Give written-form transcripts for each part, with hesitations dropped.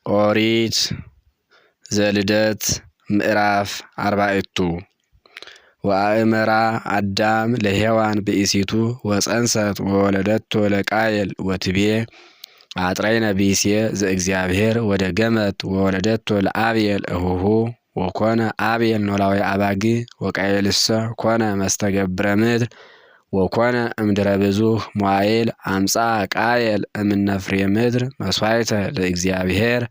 ኦሪት ዘልደት ምዕራፍ 40። ወአእመራ አዳም ለሔዋን ብእሲቱ ወፀንሰት ወወለደቶ ለቃየል ወትቤ አጥረይነ ብእሴ ዘእግዚአብሔር ወደገመት ወወለደቶ ለአብኤል እሁሁ። ወኮነ አብኤል ኖላዊ አባግ ወቃየልሰ ኮነ መስተገብረ ምድር። ወኮነ እምድረ ብዙህ መዋዕል አምጻ ቃየል እምነፍሬ ምድር መስዋዕተ ለእግዚአብሔር።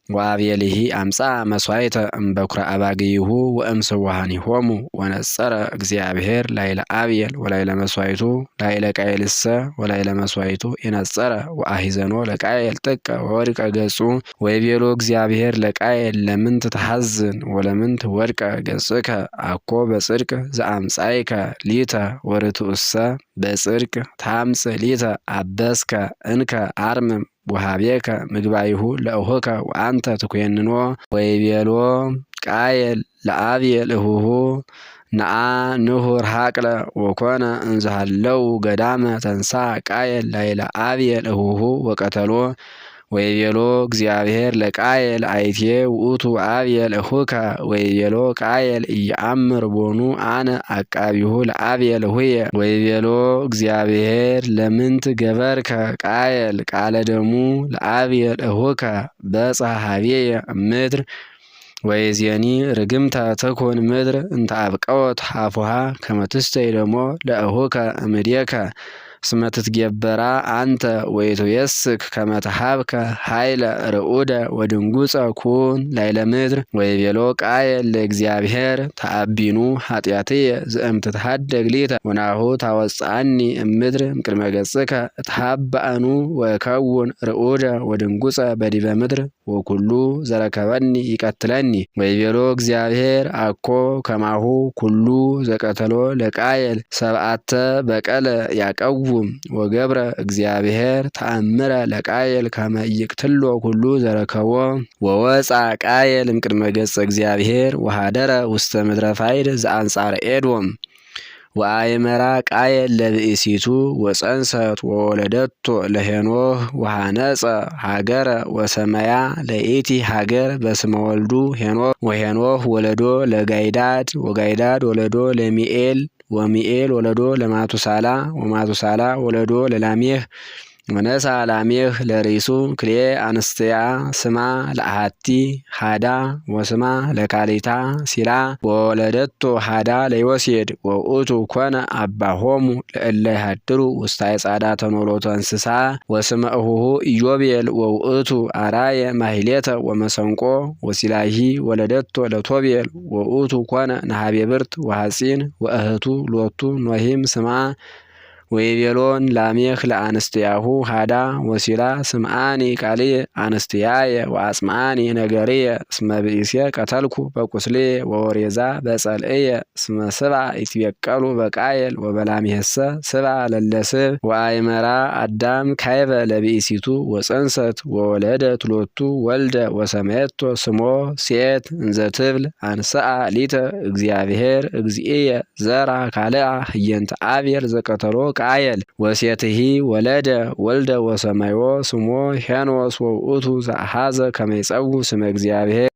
ወአቤልሂ አምጻ መሥዋዕተ እምበኵረ አባግዒሁ ወእምስዋሃኒሆሙ። ወነጸረ እግዚአብሔር ላዕለ አቤል ወላዕለ መሥዋዕቱ፣ ላዕለ ቃየልሰ ወላዕለ መሥዋዕቱ ኢነጸረ። ወአሂዘኖ ለቃየል ጥቀ ወወድቀ ገጹ። ወይቤሎ እግዚአብሔር ለቃየል ለምንት ተሐዝን ወለምንት ወድቀ ገጽከ? አኮ በጽድቅ ዘአምጻእከ ሊተ ወርቱዕሰ በጽድቅ ታምጽእ ሊተ። አበስከ እንከ አርምም ወኀቤከ ምግባይሁ ለእሁከ ወአንተ ትኮንኖ። ወይቤሎ ቃየል ለአብየል እሁሁ ነአ ንሁር ሀቅለ። ወኮነ እንዘሃለው ገዳመ ተንሳ ቃየል ላይለ አብየል እሁሁ ወቀተሎ። ወይቤሎ እግዚአብሔር ለቃየል አይቴ ውእቱ አብየል እሁከ? ወይቤሎ ቃየል ኢየአምር ቦኑ አነ አቃቢሁ ለአብየል እሁየ? ወይቤሎ እግዚአብሔር ለምንት ገበርከ ቃየል? ቃለ ደሙ ለአብየል እሁከ በጽሐ ኀቤየ እምድር። ወይእዜኒ ርግምተ ትኩን ምድር እንተ አብቀወት አፉሃ ከመ ትስተይ ደሞ ለእሁከ እምዴከ። እስመ ትትጌበራ አንተ ወኢትዌስክ ከመ ተሃብከ ኃይለ ርዑደ ወድንጉፀ ኩን ላዕለ ምድር። ወይቤሎ ቃየል ለእግዚአብሔር ተአቢኑ ኃጢአትየ ዘእምትትሃደግ ሊተ? ወናሁ ታወፅአኒ እምድር እምቅድመ ገጽከ። እትሃበአኑ ወእከውን ርዑደ ወድንጉፀ በዲበ ምድር ወኩሉ ዘረከበኒ ይቀትለኒ። ወይቤሎ እግዚአብሔር አኮ ከማሁ ኩሉ ዘቀተሎ ለቃየል ሰብአተ በቀለ ያቀውም። ወገብረ እግዚአብሔር ተአምረ ለቃየል ከመ ኢይቅትሎ ኩሉ ዘረከቦ። ወወፅአ ቃየል እምቅድመ ገጸ እግዚአብሔር ወሃደረ ውስተ ምድረ ፋይድ ዘአንጻረ ኤዶም። ወአእመራ ቃየል ለብእሲቱ ወፀንሰት ወወለደቶ ለሄኖህ። ወሃነፀ ሀገረ ወሰመያ ለይእቲ ሀገር በስመ ወልዱ ሄኖህ። ወሄኖህ ወለዶ ለጋይዳድ፣ ወጋይዳድ ወለዶ ለሚኤል፣ ወሚኤል ወለዶ ለማቱሳላ፣ ወማቱሳላ ወለዶ ለላሜህ። ወነሥአ ላሜህ ለርእሱ ክልኤ አንስትያ፣ ስማ ለአሐቲ ሐዳ ወስማ ለካልእታ ሲላ። ወወለደቶ ሐዳ ለዮሴድ። ወውእቱ ኮነ አባሆሙ ለእለ ይሃድሩ ውስተ አዕጻዳተ ኖሎተ እንስሳ። ወስመ እሁሁ ኢዮቤል። ወውእቱ አራየ ማሕሌተ ወመሰንቆ። ወሲላሂ ወለደቶ ለቶቤል። ወውእቱ ኮነ ነሃቤ ብርት ወሐጺን። ወእህቱ ሎቱ ኖሂም ስማ። ወይቤሎን ላሜህ ለአንስትያሁ ሃዳ ወሲላ ስምዓኒ ቃልየ አንስትያየ ወአጽምዓኒ ነገርየ። እስመ ብእሴ ቀተልኩ በቁስልየ ወወሬዛ በጸልእየ። እስመ ስብዓ ይትበቀሉ በቃየል ወበላሜህሰ ስብዓ ለለስብ። ወአይመራ አዳም ካይበ ለብእሲቱ ወፀንሰት ወወለደት ሎቱ ወልደ ወሰመየቶ ስሞ ሴት እንዘ ትብል አንስአ ሊተ እግዚአብሔር እግዚእየ ዘራ ካልአ ህየንተ አቤል ዘቀተሎ ቃየል። ወሴትሂ ወለደ ወልደ ወሰማይዎ ስሞ ሄኖስ። ወውእቱ ዘአኀዘ ከመ ይጸውዕ ስመ እግዚአብሔር።